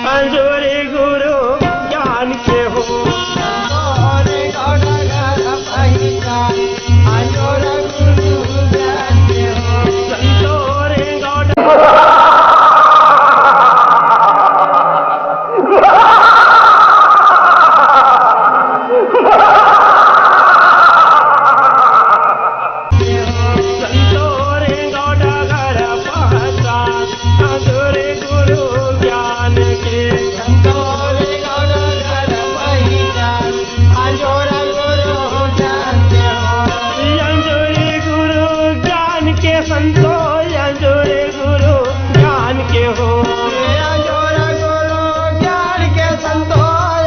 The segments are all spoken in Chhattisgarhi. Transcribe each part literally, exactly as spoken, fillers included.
अंजोरे गुरु ज्ञान के हो। अंजोरे गौड़ा घर पहिचान, अंजोरे गुरु ज्ञान के हो। संतोरे गौड़ा संतोरे गौड़ा घर पहचान, अंजोरे गुरु ज्ञान के। संतोरे गौड़ा घर पहिचान, अंजोरे गुरु ज्ञान के हो। अंजोरे गुरु ज्ञान के संतो, अंजोरे गुरु ज्ञान के हो। अंजोर गुरु ज्ञान के संतो,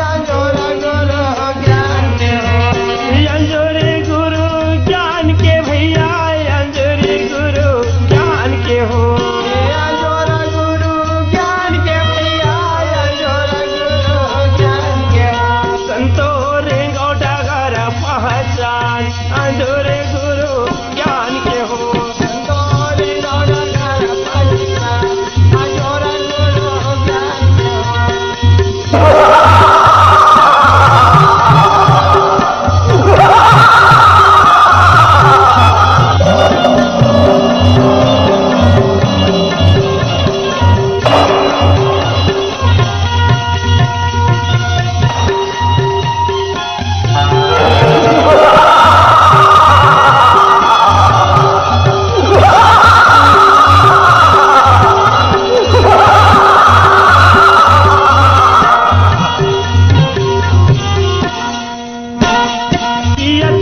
अंजोर गुरु ज्ञान के हो। अंजोर गुरु ज्ञान के भैया, अंजोर गुरु ज्ञान के हो। अंजोर गुरु ज्ञान के भैया, अंजोर गुरु ज्ञान के हो। संतो रेंगो डगर पहचान, अंजोर गुरु ज्ञान के हो।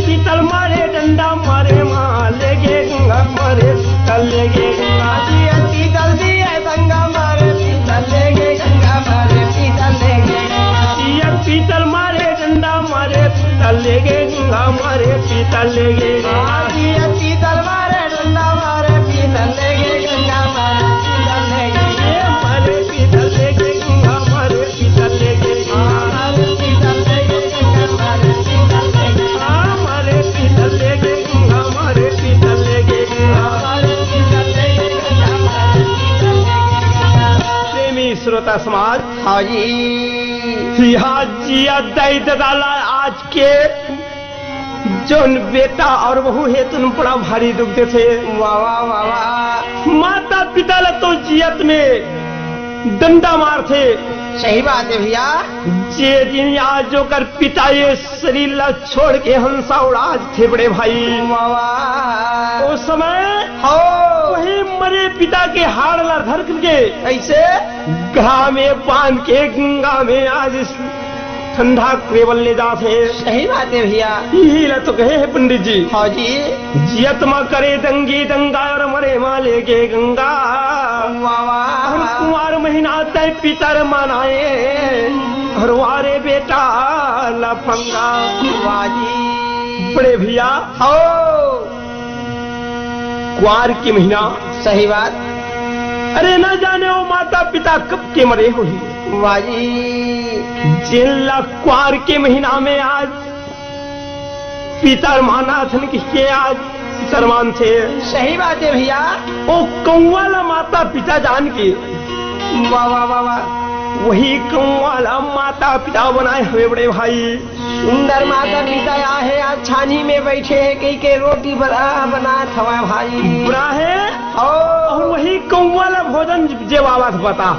पीतल मारे डंडा मारे माँ लेगे गंगा मारे पीतल लेगे गंगा। पीतल दिए संगा मारे पीतल लेगे गंगा मारे पीतल लेगे गंगा। पीतल मारे डंडा मारे पीतल लेगे गंगा मारे पीतल लेगे गंगा। पीतल मारे डंडा मारे पीतल लेगे गंगा मारे पीतल लेगे। ए मारे पीतल लेगे गंगा मारे पीतल लेगे गंगा। मारे पीतल लेगे गंगा मारे पीतल लेगे गंगा। मारे पीतल लेगे गंगा मारे पीतल लेगे गंगा। मारे पीतल लेगे गंगा मारे पीतल लेगे गंगा। प्रेमी श्रोता समाज, हाँ जी। आज जिया दाई ददा ला आज के जोन बेटा और बहू हे, तुन बड़ा भारी दुख देथे। वाह, वाह, वाह, वाह। माता पिता ला तो जियत में डंडा मारथे। सही बात हे भैया। जे दिन आज ओकर पिता ये शरीर ला छोड़ के हंसा उड़ाथे बड़े भाई। वाह, वाह। ओ समय हो। वही मरे पिता के हाड़ ला धर करके कइसे? घा में बांध के गंगा में आज ठंडा केवल ले जात हे। सही बात हे भैया। इही ला तो कहे हे पंडित जी। हाँ जी। जियत मा करे दंगी दंगा और मरे मा लेगे गंगा। वाह, वाह। और कुंवार महीना तय पितर मनाए, और वारे बेटा लफंगा। वाह जी। बड़े भैया। हो। कुंवार के महीना। सही बात। अरे न जाने वो माता पिता कब के मरे होही। वाह जी। जेन ला कुंवार के महीना में आज पितर मानथन कि के आज पितर मानथे। सही बात हे भैया। ओ कौवा ला माता पिता जान के। वाह, वाह, वाह, वाह। वही कौवा ला माता पिता बनाए हवे बड़े भाई। सुंदर माता पिता आहे, आज छानी में बैठे हे, कई के रोटी बना, बनात हवा भाई। बना हे। और वही कौवा ला भोजन जे बाबा से बता।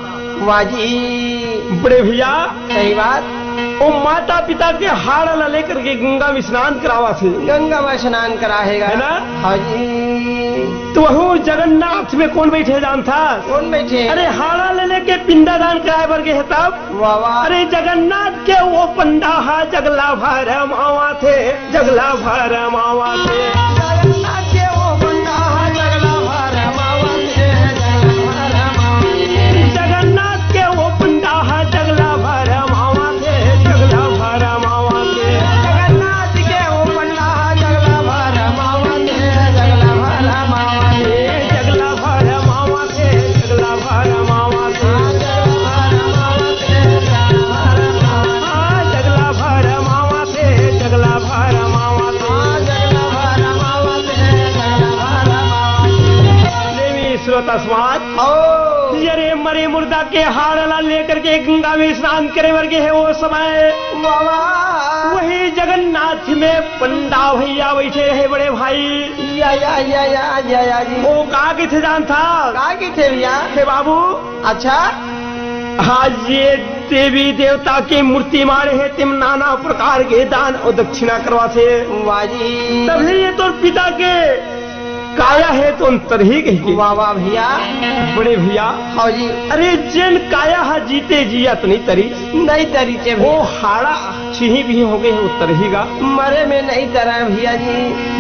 वाह जी। बड़े भैया। सही बात। ओ माता पिता के हाड़ ला लेकर के गंगा में स्नान करावा थे। गंगा में स्नान कराहेगा। है ना? हाँ जी। तो वहू जगन्नाथ में कौन बैठे जानथा? कौन बैठे? अरे हाड़ा ले लेके पिंडादान कराए बर गे हे तब। वाह, वाह। अरे जगन्नाथ के वो पंडा हा जगला भर मावा थे, जगला भर मावा थे। जगन्नाथ के वो पंडा हा जगला भर मावा थे, जगला भर मावा थे। जगन्नाथ के वो पंडा हा जगला भर मावा थे, जगला भर मावा थे। जगन्नाथ के वो पंडा हा जगला भर मावा थे, जगला भर मावा थे। जगला भर मावा थे, जगला भर मावा थे। हाँ, जगला भर मावा थे, जगला भर मावा थे। हाँ, जगला भर मावा थे, जगला भर मावा थे। हाँ, जगला भर मावा थे, जगला भर मावा थे। प्रेमी श्रोता समाज, हो। अरे मर ये मुर्दा के हाड़ ला लेकर के गंगा में स्नान करे बर गे हे वो समय। वाह, वाह। वही जगन्नाथ में पंडा भैया बैठे रहे बड़े भाई। या, या, या, या, या, या जी। वो का कथे जानथा? का कथे भैया? हे बाबू। अच्छा। आज ये देवी देवता के मूर्ति माड़े हे, तेम नाना प्रकार के दान अउ दक्षिणा करवाथे। वाह जी। तभी ये तोर पिता के काया हे तो अंतरही कहिके। वाह, वाह भैया। बड़े भैया। हाँ जी। अरे जेन काया हा जीते जियत नहीं तरी। नहीं तरी चे वो भैया। हाड़ा छिही भी हो गए हे, वो तरही गा। मरे में नहीं तरा भैया जी।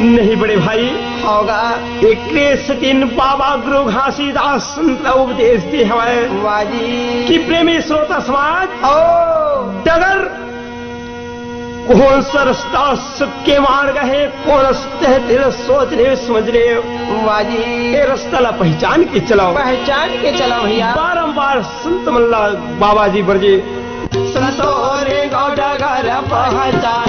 नहीं बड़े भाई। होगा। एकरे सेतिन बाबा गुरु घासीदास संत उपदेश दे हवय। वाह जी। कि प्रेमी श्रोता समाज, ओ। अगर कौन सा रास्ता सत्य मार्ग हे, कौन रास्ते हे, तेला सोच ले, समझ ले। वाह जी। ये रास्ता ला पहचान के चलाओ। पहचान के चलाओ भैया। बारंबार संत मन ला बाबा जी बरजे। संतोरे गौ डगर पहचान।